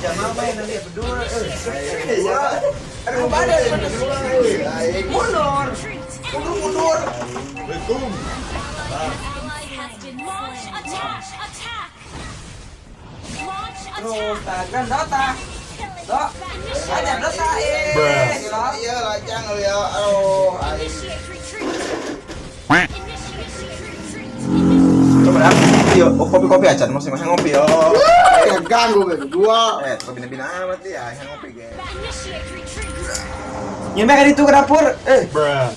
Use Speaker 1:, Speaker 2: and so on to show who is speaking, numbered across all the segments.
Speaker 1: Jangan main nanti berdua.
Speaker 2: Aduh, badan. Mundur. Mundur, mundur.
Speaker 3: Assalamualaikum.
Speaker 4: Ally has been launch attack. Attack. Launch
Speaker 5: Terus
Speaker 4: attack.
Speaker 5: tagan Dota. Dok. Ajar Dota eh. Gila.
Speaker 2: Iya, lajang lu ya. Aduh, aing.
Speaker 4: Initiate retreat. Initiate retreat. Initiate.
Speaker 3: Coba dah. Yo, oh, kopi-kopi aja, masih masih ngopi yo.
Speaker 2: Ya ganggu berdua.
Speaker 3: Eh, kopi bina amat dia, yang ngopi ge.
Speaker 4: Initiate retreat.
Speaker 5: Nyampe kan itu ke dapur. Eh,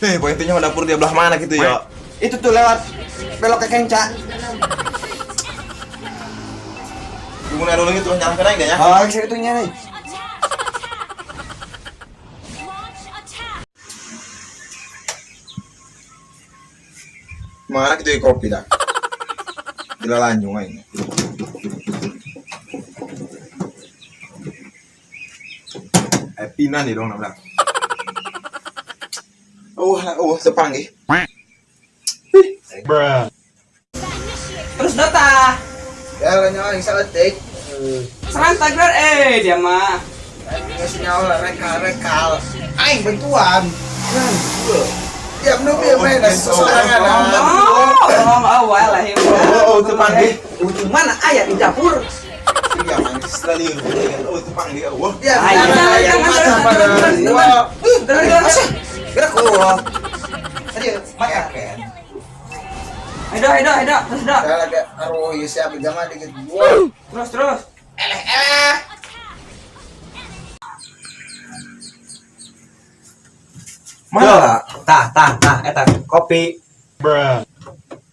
Speaker 3: Eh, pointinya dapur dia belah mana gitu ya?
Speaker 5: itu tuh lewat belok ke kenca.
Speaker 3: Gimana dulu gitu nyalakan aja ya.
Speaker 5: Oh, segitunya nih.
Speaker 4: Attack. Attack. Launch attack.
Speaker 3: Mana gitu ya kopi dah. Gila lanjung aja. Eh, pina nih dong nabrak. Oh, oh, sepanggih.
Speaker 4: Initiate
Speaker 5: Terus Dota.
Speaker 2: Ya, nyawa yang salah tik.
Speaker 5: Serang Tiger eh dia mah.
Speaker 2: Geus nyawa rekal-rekal. Aing bantuan. Ya, belum ya main sesorangan.
Speaker 5: Oh, oh, awal lah ya.
Speaker 3: Oh, oh, terpanggil.
Speaker 5: Ujung mana ayah di dapur?
Speaker 3: Iya, manis sekali. Oh, terpanggil. Oh.
Speaker 2: Ya,
Speaker 5: Ayo,
Speaker 2: jangan,
Speaker 5: jangan,
Speaker 2: jangan,
Speaker 5: jangan,
Speaker 2: jangan.
Speaker 5: terus, terus, terus.
Speaker 2: Gerak gua. Tadi mata kan.
Speaker 5: Ayo, ayo, ayo, terus, terus,
Speaker 2: Saya lagi aruh ya siapa jangan dikit gua.
Speaker 5: terus, terus.
Speaker 2: Eleh eleh.
Speaker 3: Mana?
Speaker 1: Tah, tah, tah, eta kopi.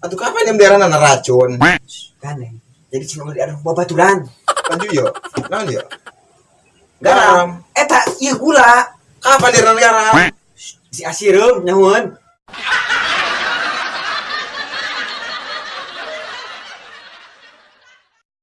Speaker 3: Aduh, kapan yang daerah nana racun?
Speaker 1: Gandeng. Jadi cuma di ada babaturan.
Speaker 3: Lanjut yo. Naon yo?
Speaker 1: Garam. Eta ieu gula.
Speaker 3: Kapan daerah garam?
Speaker 1: Si asireum nyahueun.